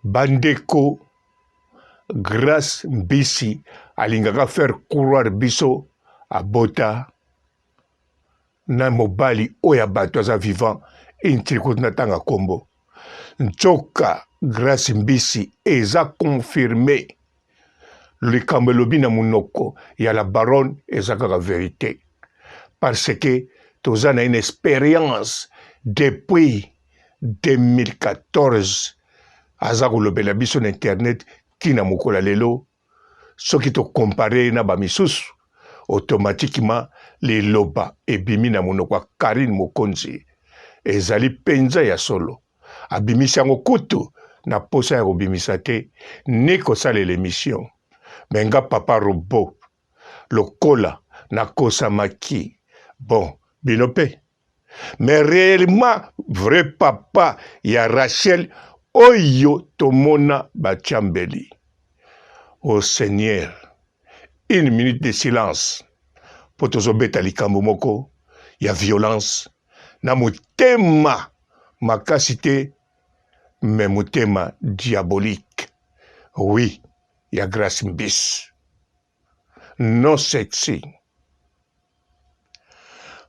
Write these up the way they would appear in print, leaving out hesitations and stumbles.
Bandeko Grace Mbisi alingaka faire croire biso abota na mobali oyo ya bato aza vivant intili kutu natanga kombo nzoka Grace Mbisi eza confirme likambo elobi na monoko ya la baronne eza kaka verite parce que toza na une experience depuis 2014 aza kolobela biso na internet ntina mokolo ya lelo soki tokompare ye na bamisusu automatiquement liloba ebimi na monoko ya Carine Mokonzi ezali mpenza ya solo abimisi yango kutu na posa ya kobimisa te ni kosalela emission me nga papa robot lokola nakosamaki bon bino mpe mais réellement vrai papa ya Rachel oyo tomona batia mbeli au Seigneur une minute de silence mpo tozobeta likambo moko ya violence na motema makasi te me motema diabolique oui ya Grace Mbisi non sexy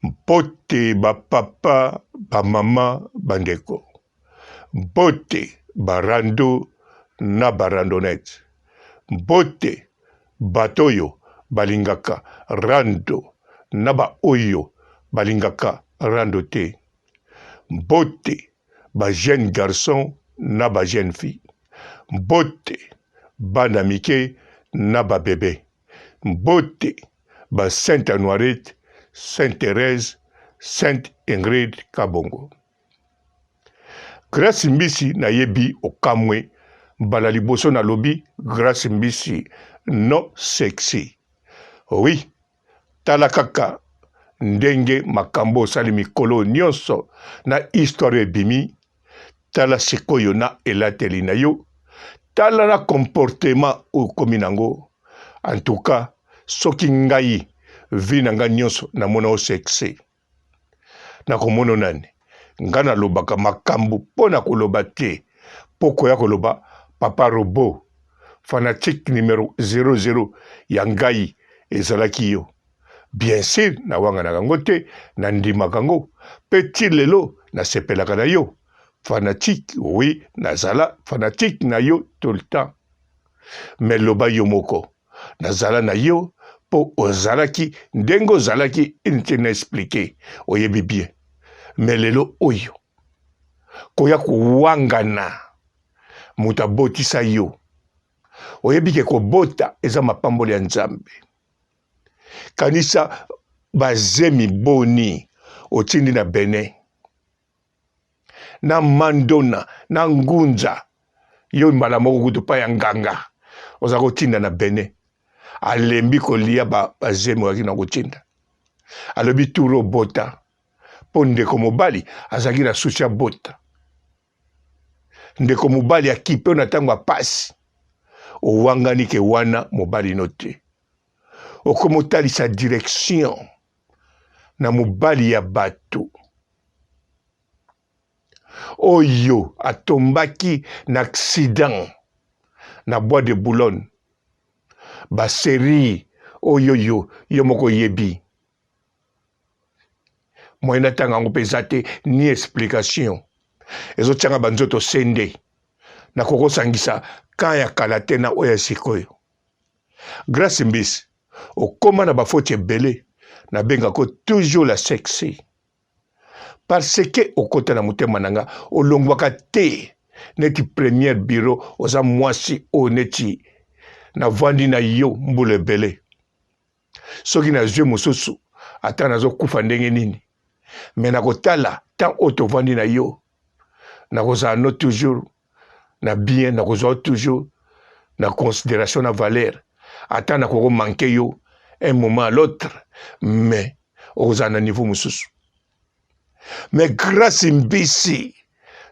Mbote ba papa, ba mama, ba ndeko. Mbote ba rando na ba randonnette. Mbote bato oyo balingaka rando na ba oyo balingaka rando te. Mbote ba jeunes garçons na ba jeunes filles. Mbote bana mike na ba bebes. Mbote ba Sainte Anuarite, Sainte Therèse, Sainte Ingrid Kabongo. Grace Mbisi nayebi okamwe mbala liboso nalobi Grace Mbisi non sexy. Oui, tala kaka ndenge makambo osali mikolo nyonso na histoire ebimi tala sikoyo na elateli na yo tala na comportement okomi nango en tout cas soki ngai vie na ngai nyonso namona yo sexe nakomono nani ngai nalobaka makambo mpo na koloba te mpo koya koloba papa robot fanatique numero 00 ya ngai ezalaki yo Bien sur nawanganaka yango te, nandimaka yango pe ti lelo nasepelaka na yo. Fanatique oui nazala fanatique na yo tout le temps. Mais loba yo moko nazala na yo po ozalaki ndenge ozalaki inutile na expliquer oyebi bien. Mais lelo oyo koya kowangana moto abotisa yo oyebi ke kobota eza mapamboli ya Nzambe. Kanisa bazemi boni otindi na Benin na Mandona na Ngunza yo mbala moko kutu pa ya nganga oza kotinda na Benin alembi kolia bazemi oyaki na kotinda alobi tour obota mpo ndeko mobali azalaki na susi abota ndeko mobali akipe na ntango ya pasi owangani ke wana mobali no te okomi otalisa direction na mobali ya bato oyo atombaki na accident na bois de Boulogne ba serie oyo yo yo moko oyebi moyen natanga yango mpe eza te ni explication ezotyanga banzoto sende nakoki kosangisa kan ya kala te na oyo ya sikoyo Grace Mbisi okoma na bafoti ebele nabengako toujours la sexy parce que okota na motema na nga olongwaka te neti première bureau oza mwasi oyo neti navandi na yo mbula ebele soki nazwi mosusu ata nazokufa ndenge nini me nakotala ntango oyo tovandi na yo nakozala no toujours na bien nakozwa yo toujours na considération na valeur ata nakoki manke yo un moment à l'autre mais okozala na niveau mosusu mais grâce mbisi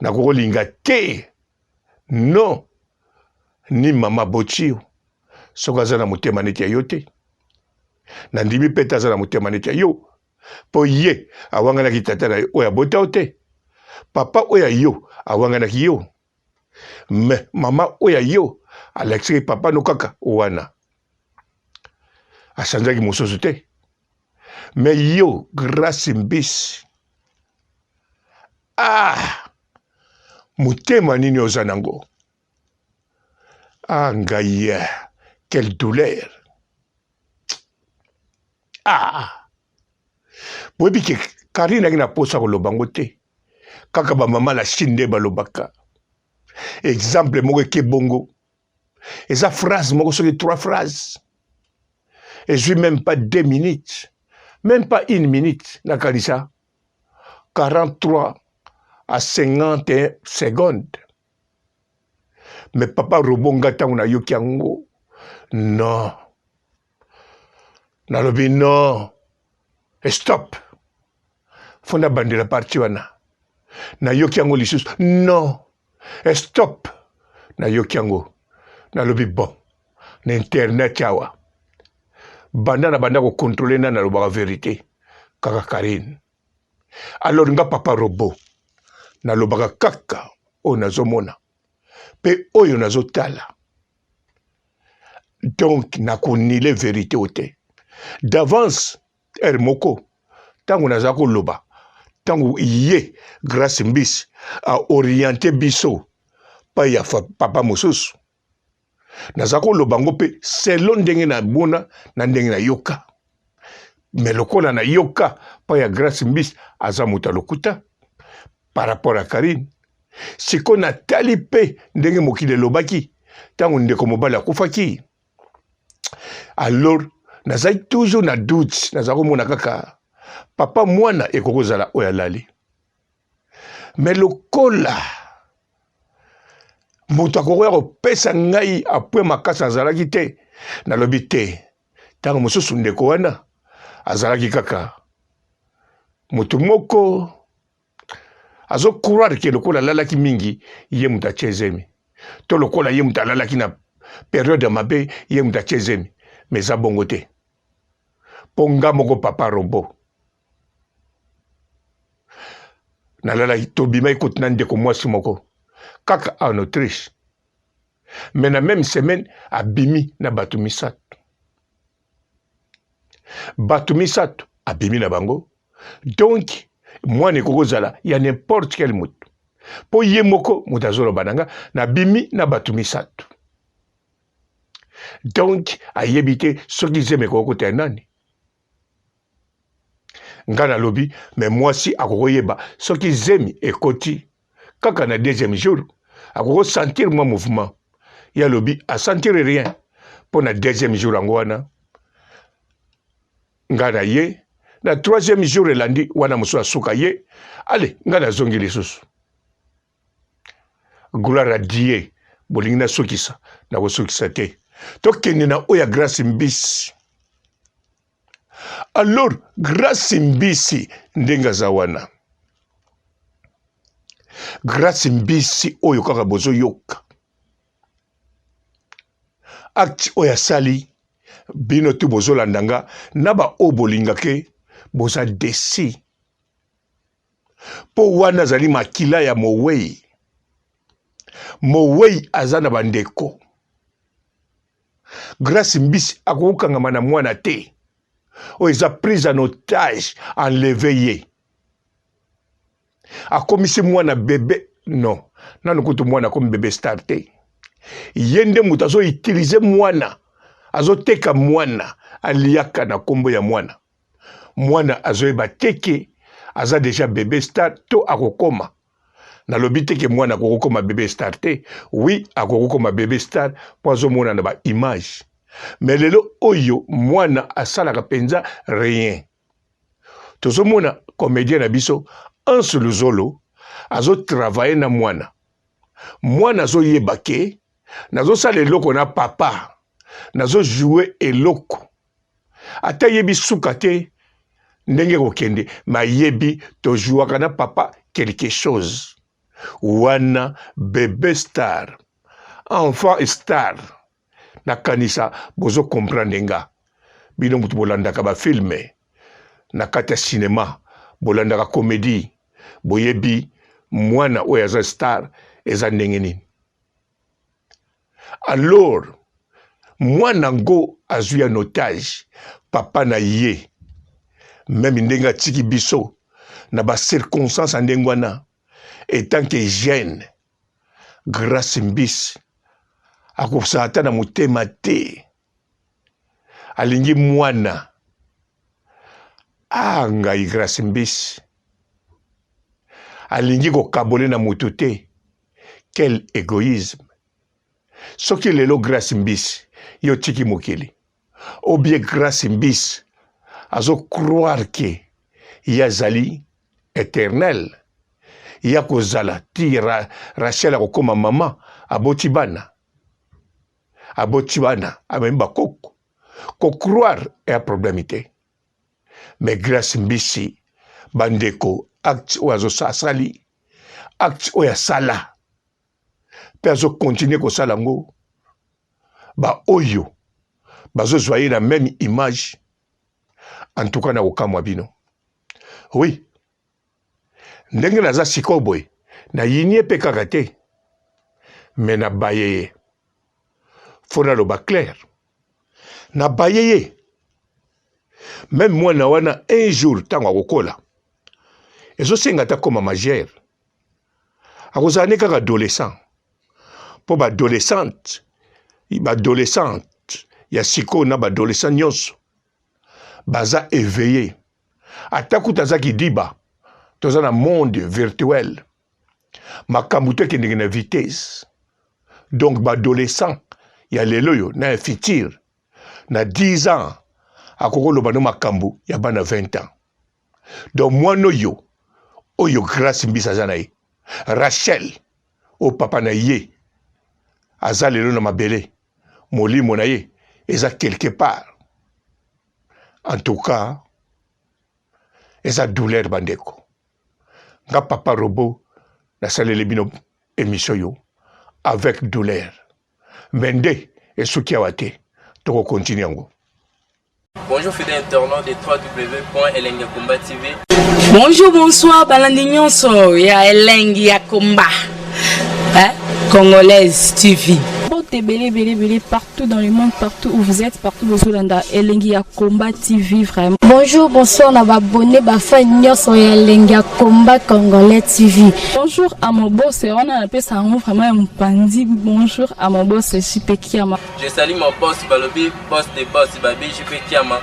nakoki kolinga te non ni mama boti yo soki aza na motema neti ya yo te nandimi mpe te aza na motema neti ya yo mpo ye awanganaki tata na yo oyo abota yo te papa oyo ya yo awanganaki yo. Mais mama oyo ya yo alakisaki papa no kaka wana. Asanzaki mosusu te. Mais yo Grace Mbisi ah motema nini oza nango ah ngai eh, quelle douleur ah boyebi ke Karine aki na posa koloba yango te kaka bamama la Chine nde balobaka exemple moko eke bongo eza phrase moko soki trois phrases ezwi même pas deux minutes même pas une minute nakanisa 43 à 51 secondes mais papa robo nga ntango nayoki yango non nalobi non stop fo nabandela parti wana nayoki yango lisusu non stop nayoki yango nalobi bon na internet awa banda na banda kokontrole nani alobaka verite kaka Karine alors nga papa robot nalobaka kaka oyo nazomona mpe oyo nazotala donc nakonile verite oyo te d'avance heure moko ntango naza koloba ntango ye Grace Mbisi aoriente biso pai ya papa mosusu naza koloba yango mpe selon ndenge namona na ndenge nayoka me lokola nayoka mpo ya Grace Mbisi aza moto ya lokuta par rapport ya Karine sikoyo natali mpe ndenge mokili elobaki ntango ndeko mobali akufaki alors nazali toujours na doute naza komona kaka papa mwana ekoki kozala oyo alali me lokola moto akokoya kopesa ngai apwe makasi azalaki te nalobi te ntango mosusu ndeko wana azalaki kaka moto moko azo croire ke lokola alalaki mingi ye moto atie zemi to lokola ye moto alalaki na periode ya mabe ye moto atie zemi me eza bongo te mpo nga moko papa robo nalalaki tobimaki kutu na ndeko mwasi moko kaka en Autriche mais na meme semaine abimi na bato misato bato misato abimi na bango donc mwana ekoki kozala ya n'importe quel moto mpo ye moko moto azoloba na nga nabimi na bato misato donc ayebi te soki zemi ekoki kota ya nani nga nalobi me mwasi akokoyeba soki zemi ekoti kaka na deuxième jour akoko sentir mwa mouvement ye alobi asentir rien mpo na deuxième jour yango wana nga na ye na troisième jour elandi wana mosusu asuka ye ale nga nazongi lisusu gloire à Dieu bolingi nasukisa nakosukisa te tokende na oyo ya Grace Mbisi alors Grace Mbisi ndenge aza wana Grace Mbisi oyo kaka bozoyoka acte oyo asali bino tu bozolanda nga na baoyo bolingake boza desi mpo wana azali makila ya mowei mowei aza na bandeko Grace Mbisi akokokangama na mwana te oyo eza prise en otage enleve ye akomisi mwana bebe non nanu kutu mwana akomi bebe star te ye nde moto azo utilize mwana azoteka mwana aliaka na nkombo ya mwana mwana azoyeba te ke aza deja bebe star to akokoma nalobi te ke mwana akoki kokoma bebe star te oui akoki kokoma bebe star mpo azomona na ba image me lelo oyo mwana asalaka mpenza rien tozomona comédien na biso Anse Luzolo azotravaille na mwana mwana azoyeba ke nazosala eloko na papa nazojoue eloko ata ayebi suka te ndenge ekokende me ayebi tojuaka na papa quelque chose wana bebe star enfant star nakanisa bozo comprendre nga bino moto bolandaka bafilme na kati ya cinema bolandaka komedie boyebi mwana oyo aza star eza ndenge nini. Alors mwana ngo azwi en otage papa na ye meme ndenge atiki biso na ba circonstances ya ndenge wana etant que jeune Grace Mbisi akosala ata na motema te alingi mwana ah ngai Grace Mbisi alingi kokabole na moto te quel egoïsme soki lelo Grace Mbisi yo otiki mokili ou bien Grace Mbisi azo croire que ye azali eternel ye akozala ti Ra, Rachel akokoma mama aboti bana aboti bana amemi bakoko ko croire eya problème te mais Grace Mbisi bandeko acte oyo azosali acte oyo asala mpe azo continuer kosala yango baoyo bazozwa ye na meme image en tout cas na kokamwa bino oui ndenge naza sikoyo boye nayini ye mpe kaka te me nabaye ye fo naloba claire nabaye ye meme mwana wana un jour ntango akokola ezosenga ata koma majeur akozala ne kaka adolescent mpo baadolescente baadolescente ya sikoyo na baadolescent nyonso baza eveille ata kutu aza kidiba toza na monde virtuel makambo to ekendeke na vitesse donc baadolescent ya lelo oyo na ya futur na 10 ans akoki koloba no makambo ya bana 20 ans donc mwana oyo oyo grace mbisi aza na ye rachel oyo papa na ye aza lelo na mabele molimo na ye eza quelque part en tout cas eza douleur bandeko nga papa robot nasaleli bino émission yo avec douleur mais nde esuki awa te tokokontinue yango. Bonjour fidèles internautes de www.elengiyakomba TV. Bonjour, bonsoir, balandi nyonso ya Elengi ya Komba. Hein? Congolaise TV. Mbote ebele ebele ebele partout dans le monde, partout où vous êtes, partout bozolanda Elengi ya Combat TV vraiment. Bonjour, bonsoir na ba abonné ba fan nyonso ya Elengi ya Combat Congolais TV. Bonjour à mon boss, wana napesa yango vraiment ya mopanzi. Bonjour à mon boss JP Kiama. Je salue mon boss balobi boss de boss babi JP Kiama.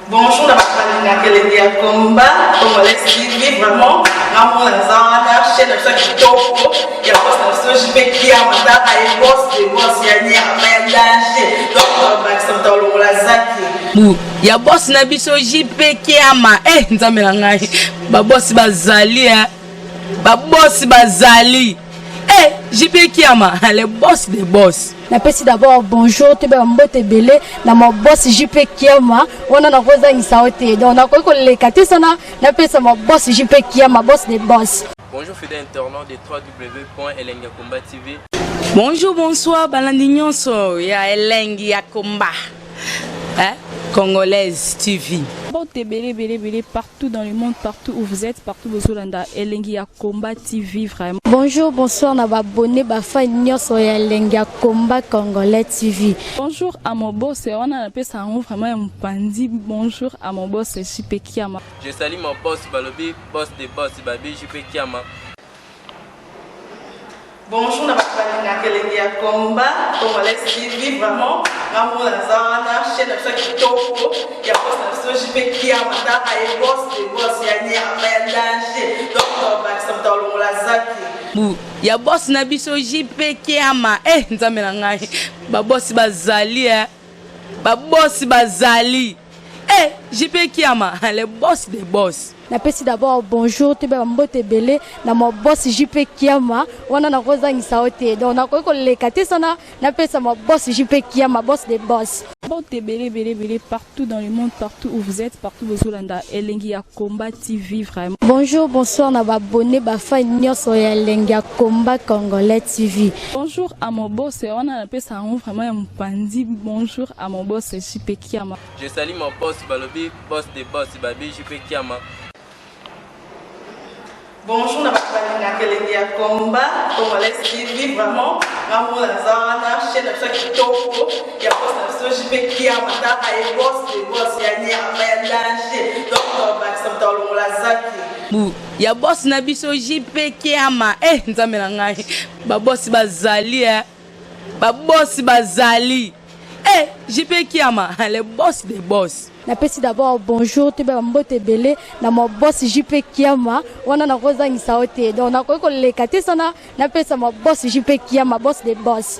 Bonjour na bato balingaka elengi ya combat congolais TV vraiment ngamona naza wana chaîne na biso ya kitoko ya boss na biso JP Kiama tala ye boss de boss ya nyama ya danger donc bakisa moto alongola zaki bu ya boss na biso JP Kiama eh nzambe na ngai ba boss bazali eh ba boss bazali eh JP Kiama le boss de boss. Napesi d'abord bonjour toyeba mbote ebele na ma boss JP Kiama wana nakozangisa yo te donc nakoki koleka te sana napesa ma boss JP Kiama boss de boss. Bonjour fidèles internautes de www.elengiyakomba TV. Bonjour, bonsoir, balandi nyonso ya Elengi ya Komba. Hein? Congolaise TV. Mbote ebele ebele ebele partout dans le monde, partout où vous êtes, partout bozolanda Elengi ya Combat TV vraiment. Bonjour, bonsoir na ba abonné ba fan nyonso ya Elengi ya Combat Congolais TV. Bonjour à mon boss, wana napesa yango vraiment ya mopanzi. Bonjour à mon boss JP Kiama. Je salue mon boss balobi boss de boss babi JP Kiama. Bonjour na bato balingaka elengi ya combat congolais TV vraiment ngamona naza wana chaîne na biso ya kitoko ya boss na biso JP Kiama tala ye boss de boss ya nyama ya danger donc bakisa moto alongola zaki bu ya boss na biso JP Kiama eh nzambe na ngai ba boss bazali eh ba boss bazali eh JP Kiama le boss de boss. Napesi d'abord bonjour toyeba mbote ebele na ma boss JP Kiama wana nakozangisa yo te donc nakoki koleka te sana napesa ma boss JP Kiama boss de boss. Mbote ebele ebele ebele partout dans le monde, partout où vous êtes, partout bozolanda Elengi ya Combat TV vraiment. Bonjour, bonsoir na ba abonné ba fan nyonso ya Elengi ya Combat Congolais TV. Bonjour à mon boss, wana napesa yango vraiment ya mopanzi. Bonjour à mon boss JP Kiama. Je salue mon boss balobi boss de boss babi JP Kiama. Bonjour na bato balingaka elengi ya ya Combat Congolais TV, vraiment ngambo naza wana, chaîne na biso ya kitoko ya boss na biso JP Kiama. Taka ye, boss de boss ya nyama ya danger. Donc tobakisa moto alongola zaki. Bu ya boss na biso JP Kiama. E Nzambe na ngai, babosi bazali e, babosi bazali e, JP Kiama, le boss de boss. Napesi d'abord bonjour, toyeba bambote ebele na ma boss JP Kiama. Wana nakozangisa yo te, donc nakoki koleka te sana napesa ma boss JP Kiama, boss de boss.